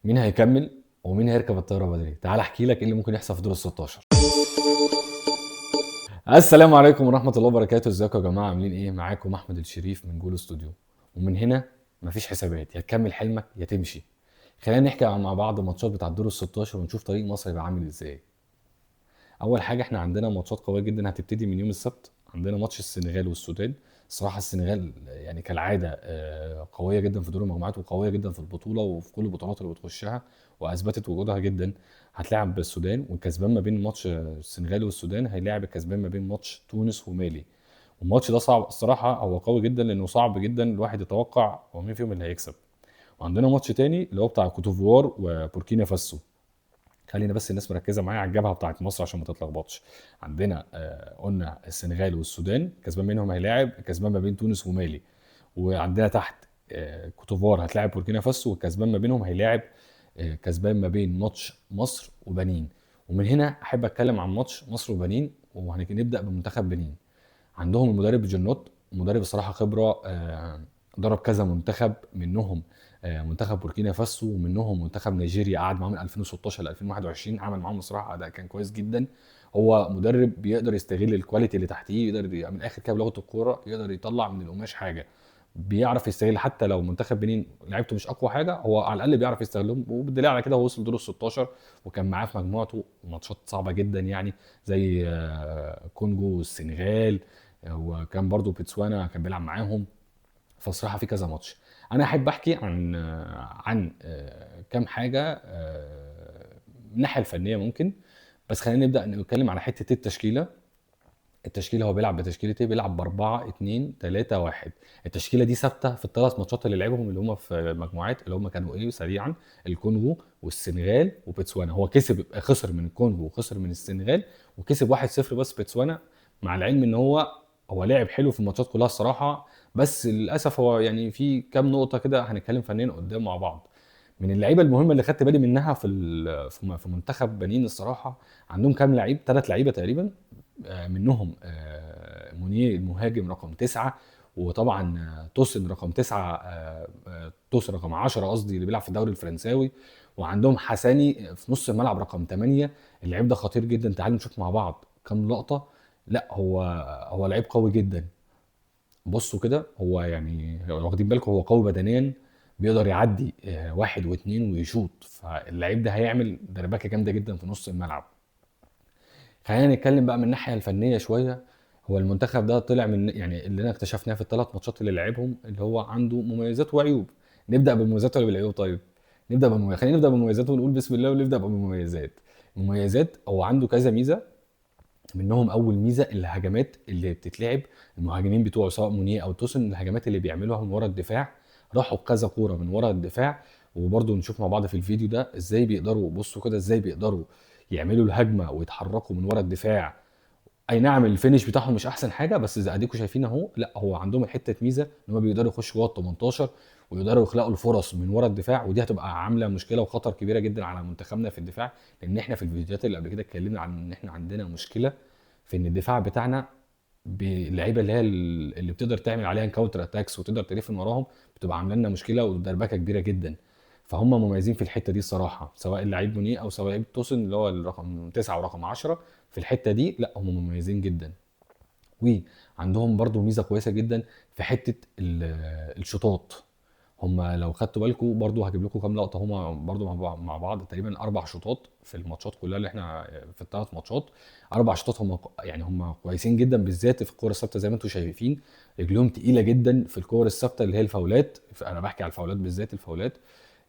مين هيكمل ومين هيركب الطيارة بدري؟ تعال احكي لك ايه اللي ممكن يحصل في دور ال 16. السلام عليكم ورحمة الله وبركاته، ازيكم يا جماعة، عاملين ايه؟ معاكم احمد الشريف من جول استوديو. ومن هنا مفيش حسابات، يا تكمل حلمك يا تمشي. خلينا نحكي مع بعض الماتشات بتاع الدور ال 16 ونشوف طريق مصر هيبقى عامل ازاي. اول حاجة احنا عندنا ماتشات قوية جدا هتبتدي من يوم السبت. عندنا ماتش السنغال والسودان. الصراحة السنغال يعني كالعادة قوية جدا في دور المجموعات وقويه جدا في البطولة وفي كل البطولات اللي بتخشها، واثبتت وجودها جدا. هتلاعب السودان، والكسبان ما بين ماتش السنغال والسودان هيلاعب الكسبان ما بين ماتش تونس ومالي. والماتش ده صعب الصراحة، هو قوي جدا لانه صعب جدا الواحد يتوقع هو مين فيهم اللي هيكسب. وعندنا ماتش تاني اللي هو بتاع كوتوفوار وبوركينا فاسو. خلينا بس الناس مركزه معايا على الجبهة بتاعت مصر عشان ما تتلخبطش. عندنا قلنا السنغال والسودان كسبان منهم هيلاعب كسبان ما بين تونس ومالي. وعندنا تحت كوتوفوار هتلاعب بوركينا فاسو، والكسبان ما بينهم هيلاعب كسبان ما بين ماتش مصر وبنين. ومن هنا احب اتكلم عن ماتش مصر وبنين، وهنبدا بمنتخب بنين. عندهم المدرب جنوت، مدرب الصراحة خبره، درب كذا منتخب، منهم منتخب بوركينا فاسو ومنهم منتخب نيجيريا، قعد معاهم من 2016 ل 2021، عمل معاهم الصراحة اداء كان كويس جدا. هو مدرب بيقدر يستغل ال quality اللي تحتيه، يقدر من الاخر كده بلغه الكورة يقدر يطلع من القماش حاجة، بيعرف يستغل. حتى لو منتخب بنين لعيبته مش اقوى حاجة، هو على الاقل بيعرف يستغلهم. وبالدليل على كده هو وصل دور ال 16 وكان معاه في مجموعته ماتشات صعبة جدا، يعني زي كونجو والسنغال، وكان برضو بوتسوانا كان بيلعب معاهم. فصراحة في كذا ماتش. انا احب احكي عن كام حاجة من الناحية الفنية ممكن، بس خلينا نبدا نتكلم على حتة التشكيلة. التشكيلة هو بيلعب بتشكيله ايه؟ بيلعب ب 4 2 3 1. التشكيلة دي ثابتة في الثلاث ماتشات اللي لعبهم اللي هم في المجموعات، اللي هم كانوا ايه سريعا؟ الكونغو والسنغال وبوتسوانا. هو خسر من الكونغو وخسر من السنغال وكسب 1-0 بس بوتسوانا، مع العلم ان هو لعب حلو في الماتشات كلها الصراحة، بس للاسف هو يعني في كام نقطة كده هنتكلم فنيا قدام مع بعض. من اللعيبة المهمة اللي خدت بالي منها في منتخب بنين الصراحة، عندهم كام لعيب؟ 3 لعيبة تقريبا، منهم مونيه المهاجم رقم 9، وطبعا توسن رقم 9، توسن رقم 10 قصدي، اللي بيلعب في الدوري الفرنساوي. وعندهم حساني في نص الملعب رقم 8، اللعيب ده خطير جدا. تعالوا نشوف مع بعض كام لقطة. لا هو لعيب قوي جدا. بصوا كده، هو يعني واخدين بالكم هو قوي بدنيا، بيقدر يعدي 1 و2 ويشوط. فاللعيب ده هيعمل دربكه جامدة جدا في نص الملعب. خلينا نتكلم بقى من الناحية الفنية شوية. هو المنتخب ده طلع من يعني اللي انا اكتشفناه في الثلاث ماتشات اللي لعبهم، اللي هو عنده مميزات وعيوب. نبدا بالمميزات ولا بالعيوب؟ طيب نبدا بالمميزات. خلينا نبدا بالمميزات ونقول بسم الله ونبدا بالمميزات. المميزات هو عنده كذا ميزة، منهم اول ميزة الهجمات اللي بتتلعب، المهاجمين بتوعه سواء مونيه او توسن، الهجمات اللي بيعملوها من ورا الدفاع، راحوا بكذا كورة من ورا الدفاع. وبرده نشوف مع بعض في الفيديو ده ازاي بيقدروا، بصوا كده ازاي بيقدروا يعملوا الهجمة ويتحركوا من ورا الدفاع. اي نعم ال finish بتاعهم مش احسن حاجة، بس زي اديكم شايفين اهو، لا هو عندهم الحتة ميزة ان هم بيقدروا يخشوا جوه ال 18 ويقدروا يخلقوا الفرص من ورا الدفاع، ودي هتبقى عامله مشكلة وخطر كبيرة جدا على منتخبنا في الدفاع. لان احنا في الفيديوهات اللي قبل كده اتكلمنا عن ان احنا عندنا مشكلة في ان الدفاع بتاعنا باللعيبه اللي هي اللي بتقدر تعمل عليها counter attacks وتقدر تلف من وراهم، بتبقى عامله لنا مشكلة ودربكه كبيرة جدا. فهم مميزين في الحتة دي الصراحة، سواء اللعيب مونيه او سواء لعيب توسن اللي هو الرقم 9 ورقم 10 في الحتة دي، لا هم مميزين جدا. وعندهم برضو ميزة كويسة جدا في حتة الشوطات. هم لو خدتوا بالكم برضو هجيب لكم كام لقطة، هم برضو مع بعض تقريبا 4 شوطات في الماتشات كلها اللي احنا في الثلاث ماتشات، 4 شوطات. هم يعني هم كويسين جدا بالذات في الكورة الثابتة، زي ما انتم شايفين رجليهم تقيلة جدا في الكور الثابتة اللي هي الفاولات. انا بحكي على الفاولات بالذات، الفاولات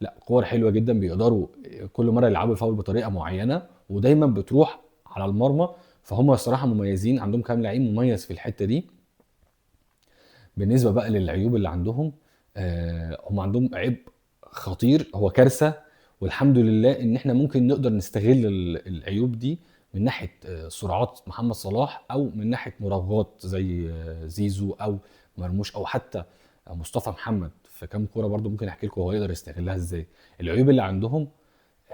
لا كور حلوة جدا، بيقدروا كل مرة يلعبوا الفاول بطريقة معينة ودايما بتروح على المرمى. فهم الصراحة مميزين، عندهم كام لعيب مميز في الحتة دي. بالنسبة بقى للعيوب اللي عندهم، هم عندهم عيب خطير، هو كارثة، والحمد لله ان احنا ممكن نقدر نستغل العيوب دي من ناحية سرعات محمد صلاح، او من ناحية مراوغات زي زيزو او مرموش او حتى مصطفى محمد في كام كورة برضو ممكن احكي لكم هو يقدر يستغلها ازاي. العيوب اللي عندهم،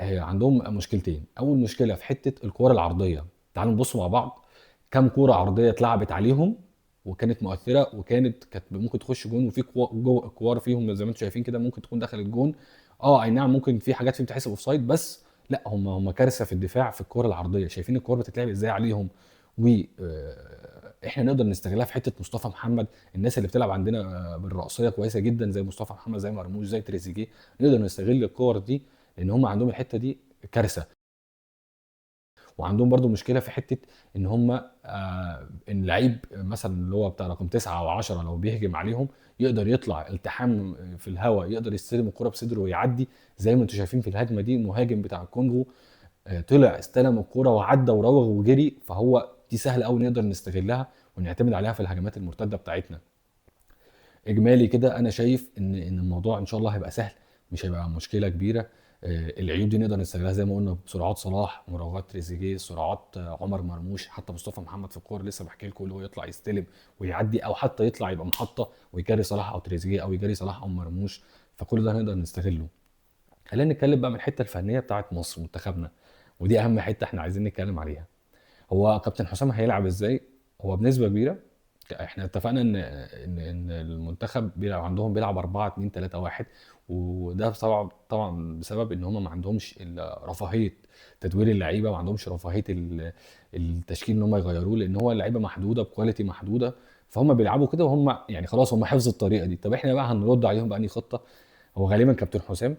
عندهم مشكلتين. اول مشكلة في حتة الكورة العرضية. تعالوا نبص مع بعض كام كورة عرضية اتلعبت عليهم وكانت مؤثرة، وكانت ممكن تخش جون، وفي كوار فيهم زي ما انتم شايفين كده ممكن تكون دخلت جون. اه اي نعم ممكن في حاجات فيهم تحسب offside، بس لا هم كارثة في الدفاع في الكره العرضية. شايفين الكره بتتلعب ازاي عليهم، و احنا نقدر نستغلها في حتة مصطفى محمد. الناس اللي بتلعب عندنا بالرأسيه كويسة جدا زي مصطفى محمد، زي مرموش، زي تريزيجيه، نقدر نستغل الكور دي لان هم عندهم الحتة دي كارثة. وعندهم برضو مشكلة في حتة ان هم ان لعيب مثلا اللي هو بتاع رقم 9 او 10 لو بيهجم عليهم يقدر يطلع التحام في الهواء، يقدر يستلم الكره بصدره ويعدي زي ما انتم شايفين في الهجمة دي. المهاجم بتاع الكونغو طلع استلم الكره وعدى وراوغ وجري، فهو دي سهلة قوي نقدر نستغلها ونعتمد عليها في الهجمات المرتدة بتاعتنا. اجمالي كده انا شايف ان الموضوع ان شاء الله هيبقى سهل، مش هيبقى مشكلة كبيرة. العيوب دي نقدر نستغلها زي ما قلنا، بسرعات صلاح، مراوغات تريزيجيه، سرعات عمر مرموش، حتى مصطفى محمد في الكورة لسه بحكي لكم اللي هو يطلع يستلم ويعدي، او حتى يطلع يبقى محطة ويجري صلاح او تريزيجيه، او يجري صلاح او مرموش، فكل ده هنقدر نستغله. خلينا نتكلم بقى من الحتة الفنية بتاعت مصر منتخبنا، ودي اهم حتة احنا عايزين نتكلم عليها. هو كابتن حسام هيلعب ازاي؟ هو بنسبة كبيرة احنا اتفقنا ان ان المنتخب بيلعب عندهم بيلعب 4 2 3 1، وده طبعا بسبب ان هم ما عندهمش رفاهية تدوير اللعيبة، ما عندهمش رفاهية التشكيل ان هم يغيروه، لان هو اللعيبة محدودة ب quality محدودة، فهم بيلعبوا كده وهم يعني خلاص هم حفظوا الطريقة دي. طب احنا بقى هنرد عليهم بأنهي خطه؟ هو غالبا كابتن حسام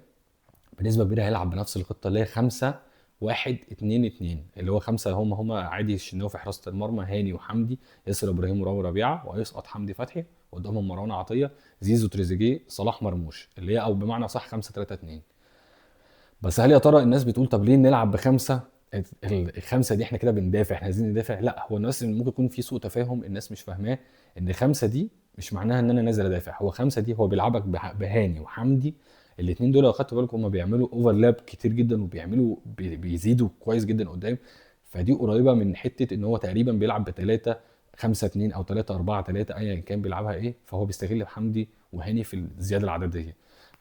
بنسبة كبيرة هيلعب بنفس الخطة اللي هي 5 1 2 2، اللي هو 5 هم عادي الشناوي في حراسة المرمى، هاني وحمدي، ياسر ابراهيم ورامي ربيعة، وهيسقط حمدي فتحي، وقدامهم مروان عطية، زيزو، تريزيجيه، صلاح، مرموش، اللي هي او بمعنى صح 5 3 2. بس هل يا ترى الناس بتقول طب ليه نلعب بخمسة؟ الخمسة دي احنا كده بندافع، احنا عايزين ندافع. لا، هو الناس ممكن يكون في سوء تفاهم، الناس مش فاهماه ان 5 دي مش معناها ان انا نازل ادافع. هو 5 دي هو بيلعبك بهاني وحمدي، الاثنين دول لو خدتوا بالكم هم بيعملوا overlap كتير جدا، وبيعملوا بيزيدوا كويس جدا قدام، فدي قريبه من حتة ان هو تقريبا بيلعب ب 3 5 2 او 3 4 3 ايا كان بيلعبها ايه، فهو بيستغل حمدي وهاني في الزيادة العدديه.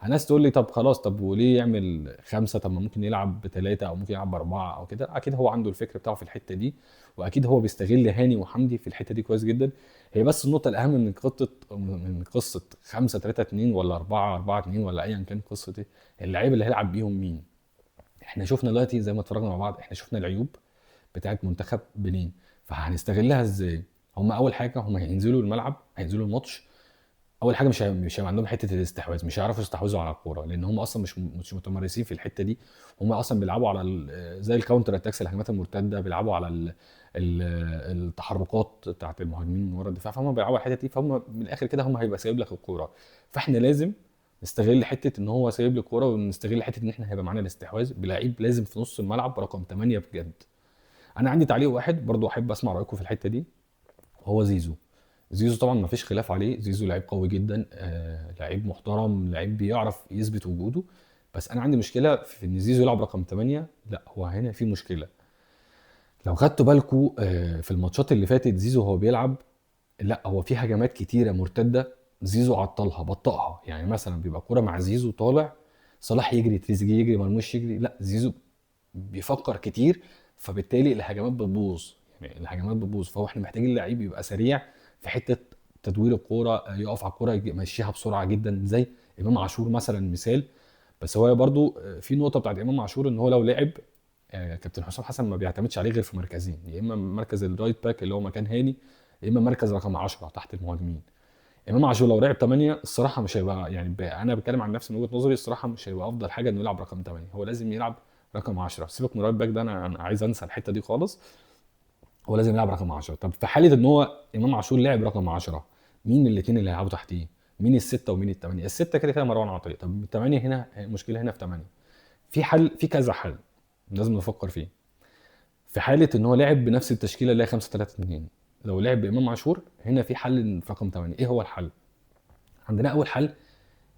ناس تقول لي طب خلاص، طب وليه يعمل 5؟ طب ما ممكن يلعب ب3 او ممكن يلعب ب4 او كده. اكيد هو عنده الفكر بتاعه في الحتة دي، واكيد هو بيستغل هاني وحمدي في الحتة دي كويس جدا. هي بس النقطة الاهم من خطه، من قصة 5 3 2 ولا 4 4 2 ولا ايا كان قصة ايه، اللعيب اللي هيلعب بيهم مين. احنا شفنا دلوقتي زي ما اتفرجنا مع بعض، احنا شفنا العيوب بتاعت منتخب بنين، فهنستغلها ازاي؟ هم اول حاجة هم هينزلوا الملعب، هينزلوا الماتش، اول حاجة مش هيبقى عندهم حتة الاستحواذ، مش هيعرفوا يستحوذوا على الكورة، لان هم اصلا مش متمرسين في الحتة دي. هم اصلا بيلعبوا على زي ال counter attacks، الهجمات المرتدة، بيلعبوا على التحركات بتاعت المهاجمين من ورا الدفاع، فهم بيلعبوا على الحتة دي. فهم من الاخر كده هم هيبقى سايب لك الكورة، فاحنا لازم نستغل حتة ان هو سايب لك الكورة، ونستغل حتة ان احنا هيبقى معانا الاستحواذ بلعيب لازم في نص الملعب رقم 8 بجد. انا عندي تعليق واحد برضو احب اسمع رايكم في الحتة دي، وهو زيزو. زيزو طبعا ما فيش خلاف عليه، زيزو لعيب قوي جدا، لعيب محترم، لعيب بيعرف يثبت وجوده، بس انا عندي مشكلة في ان زيزو يلعب رقم 8. لا، هو هنا في مشكلة. لو خدتوا بالكم، في الماتشات اللي فاتت زيزو هو بيلعب، لا هو في هجمات كتيرة مرتدة زيزو عطلها، بطئها. يعني مثلا بيبقى كورة مع زيزو طالع، صلاح يجري، تريزيجيه يجري، مرموش يجري، لا زيزو بيفكر كتير، فبالتالي الهجمات بتبوظ، يعني الهجمات بتبوظ. فهو احنا محتاجين لعيب يبقى سريع في حتة تدوير الكورة، يقف على الكورة يمشيها بسرعة جدا زي امام عاشور مثلا مثال. بس هو برضو في نقطة بتاعت امام عاشور ان هو لو لعب، كابتن حسام حسن ما بيعتمدش عليه غير في مركزين، يا اما مركز ال right back اللي هو مكان هاني، يا اما مركز رقم 10 تحت المهاجمين. امام عاشور لو لعب 8 الصراحة مش هيبقى، يعني انا بتكلم عن نفسي من وجهه نظري الصراحة مش هيبقى افضل حاجة انه يلعب رقم 8، هو لازم يلعب رقم 10. سيبك من ال right back ده، انا عايز انسى الحتة دي خالص، هو لازم يلعب رقم 10. طب في حاله ان هو امام عاشور لعب رقم 10، مين الاثنين اللي هيلعبوا تحتيه؟ مين الستة ومين الثمانية؟ الستة كده كده مروان عطية. طب الثمانية هنا المشكلة هنا في 8. في حل، في كذا حل لازم نفكر فيه. في حاله ان هو لعب بنفس التشكيلة اللي هي 5 3 2، لو لعب بامام عاشور هنا في حل في رقم 8. ايه هو الحل؟ عندنا اول حل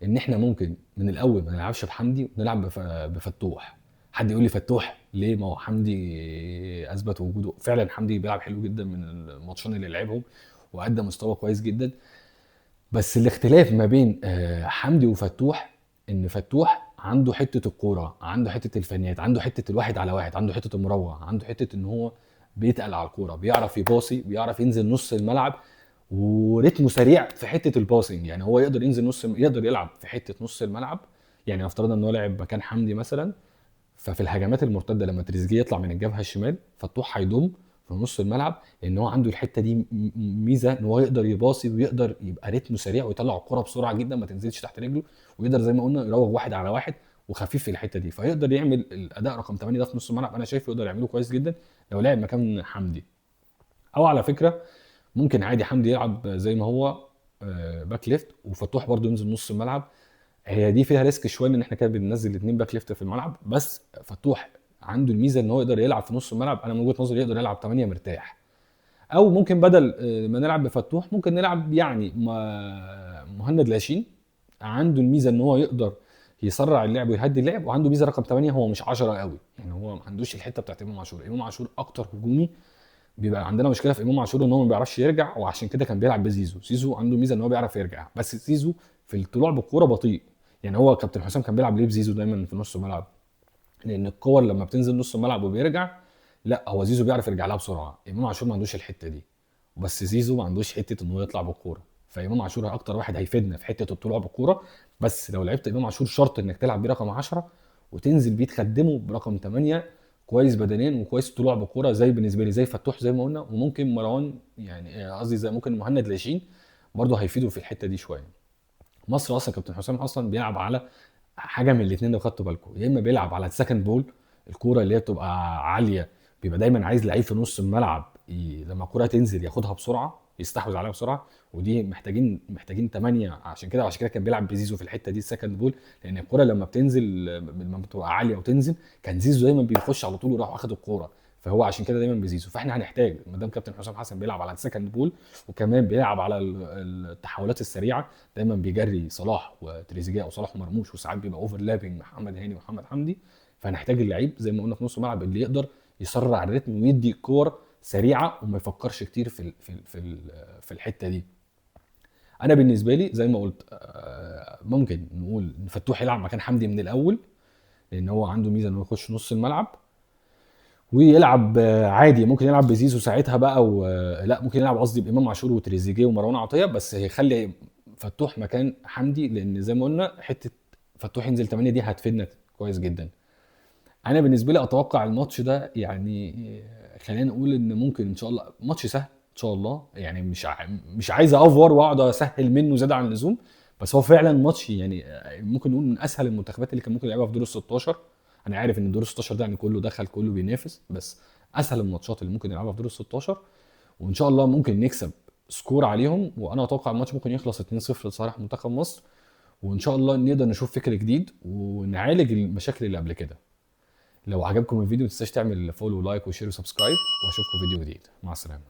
ان احنا ممكن من الاول ما نلعبش بحمدي ونلعب بفتوح. حد يقول لي فتوح ليه؟ ما هو حمدي اثبت وجوده فعلا، حمدي بيلعب حلو جدا من الماتشين اللي لعبهم وادى مستوى كويس جدا. بس الاختلاف ما بين حمدي وفتوح ان فتوح عنده حتة الكورة، عنده حتة الفنيات، عنده حتة الواحد على واحد، عنده حتة المراوغه، عنده حتة ان هو بيتقل على الكورة، بيعرف يباصي، بيعرف ينزل نص الملعب، وريتمه سريع في حتة ال passing. يعني هو يقدر ينزل نص، يقدر يلعب في حتة نص الملعب، يعني افترضنا ان هو لعب مكان حمدي مثلا، ففي الهجمات المرتدة لما تريزيجيه يطلع من الجبهة الشمال، فتوح هيضم في نص الملعب، لان هو عنده الحتة دي ميزة ان هو يقدر يباصي ويقدر يبقى رتمه سريع ويطلع الكره بسرعة جدا ما تنزلش تحت رجله، ويقدر زي ما قلنا يراوغ واحد على واحد وخفيف في الحتة دي، فيقدر يعمل الاداء رقم 8 ده في نص الملعب. انا شايفه يقدر يعمله كويس جدا لو لعب مكان حمدي. او على فكرة ممكن عادي حمدي يلعب زي ما هو back left، وفتوح برده ينزل نص الملعب. هي دي فيها risk شوية ان احنا كده بننزل الاثنين back left في الملعب، بس فتوح عنده الميزة ان هو يقدر يلعب في نص الملعب. انا من وجهه نظري يقدر يلعب 8 مرتاح. او ممكن بدل ما نلعب بفتوح ممكن نلعب يعني مهند لاشين، عنده الميزة ان هو يقدر يسرع اللعب ويهدي اللعب، وعنده ميزة رقم 8 هو مش 10 قوي، يعني هو ما عندوش الحتة بتاعت امام عاشور. امام عاشور اكتر هجومي، بيبقى عندنا مشكلة في امام عاشور ان هو ما بيعرفش يرجع، وعشان كده كان بيلعب بزيزو. زيزو عنده ميزة ان هو بيعرف يرجع، بس زيزو في الطلوع بالكورة بطيء. يعني هو كابتن حسام كان بيلعب ليه بزيزو دايما في نص الملعب؟ لان الكور لما بتنزل نص الملعب وبيرجع، لا هو زيزو بيعرف يرجع لها بسرعة. امام عاشور ما عندوش الحتة دي، بس زيزو ما عندوش حتة ان هو يطلع بالكورة، فامام عاشور اكتر واحد هيفيدنا في حتة الطلوع بالكورة. بس لو لعبت امام عاشور شرط انك تلعب بيه رقم 10 وتنزل بيه تخدمه برقم 8 كويس بدنيا وكويس طلوع بالكورة، زي بالنسبة لي زي فتوح زي ما قلنا، وممكن مروان يعني قصدي زي ممكن مهند لاشين برضه هيفيده في الحتة دي شوية. مصر اصلا كابتن حسام اصلا بيلعب على حاجة من الاثنين لو خدتوا بالكم، يا اما بيلعب على ال second ball، الكورة اللي هي بتبقى عالية، بيبقى دايما عايز لعيب في نص الملعب لما الكورة تنزل ياخدها بسرعة، يستحوذ عليها بسرعة، ودي محتاجين 8. عشان كده كان بيلعب بزيزو في الحتة دي ال second ball، لان الكورة لما بتنزل لما بتبقى عالية وتنزل كان زيزو دايما بيخش على طول ويروح واخد الكورة، فهو عشان كده دايما بزيزو. فاحنا هنحتاج ما دام كابتن حسام حسن بيلعب على ال second ball وكمان بيلعب على التحولات السريعة، دايما بيجري صلاح وتريزيجيه او صلاح ومرموش، وساعات بيبقى overlapping محمد هاني ومحمد حمدي، فهنحتاج اللعيب زي ما قلنا في نص الملعب اللي يقدر يسرع الريتم ويدي كور سريعة وما يفكرش كتير في في في في الحتة دي. انا بالنسبة لي زي ما قلت ممكن نقول ان فتوح يلعب مكان حمدي من الاول، لان هو عنده ميزة انه يخش نص الملعب ويلعب عادي، ممكن يلعب بزيزو ساعتها بقى لا ممكن يلعب قصدي بامام عاشور وتريزيجيه ومروان عطية، بس هيخلي فتوح مكان حمدي، لان زي ما قلنا حتة فتوح ينزل 8 دي هتفيدنا كويس جدا. انا بالنسبة لي اتوقع الماتش ده يعني خلينا نقول ان ممكن ان شاء الله ماتش سهل ان شاء الله، يعني مش عايز افور واقعد اسهل منه زيادة عن اللزوم، بس هو فعلا ماتش يعني ممكن نقول من اسهل المنتخبات اللي كان ممكن يلعبها في دور ال 16. انا عارف ان دور ال 16 ده يعني كله دخل كله بينافس، بس اسهل الماتشات اللي ممكن نلعبها في دور ال 16، وان شاء الله ممكن نكسب score عليهم، وانا اتوقع الماتش ممكن يخلص 2-0 لصالح منتخب مصر، وان شاء الله نقدر نشوف فكر جديد ونعالج المشاكل اللي قبل كده. لو عجبكم الفيديو ما تنساش تعمل follow و like و share و subscribe، واشوفكم فيديو جديد. مع السلامة.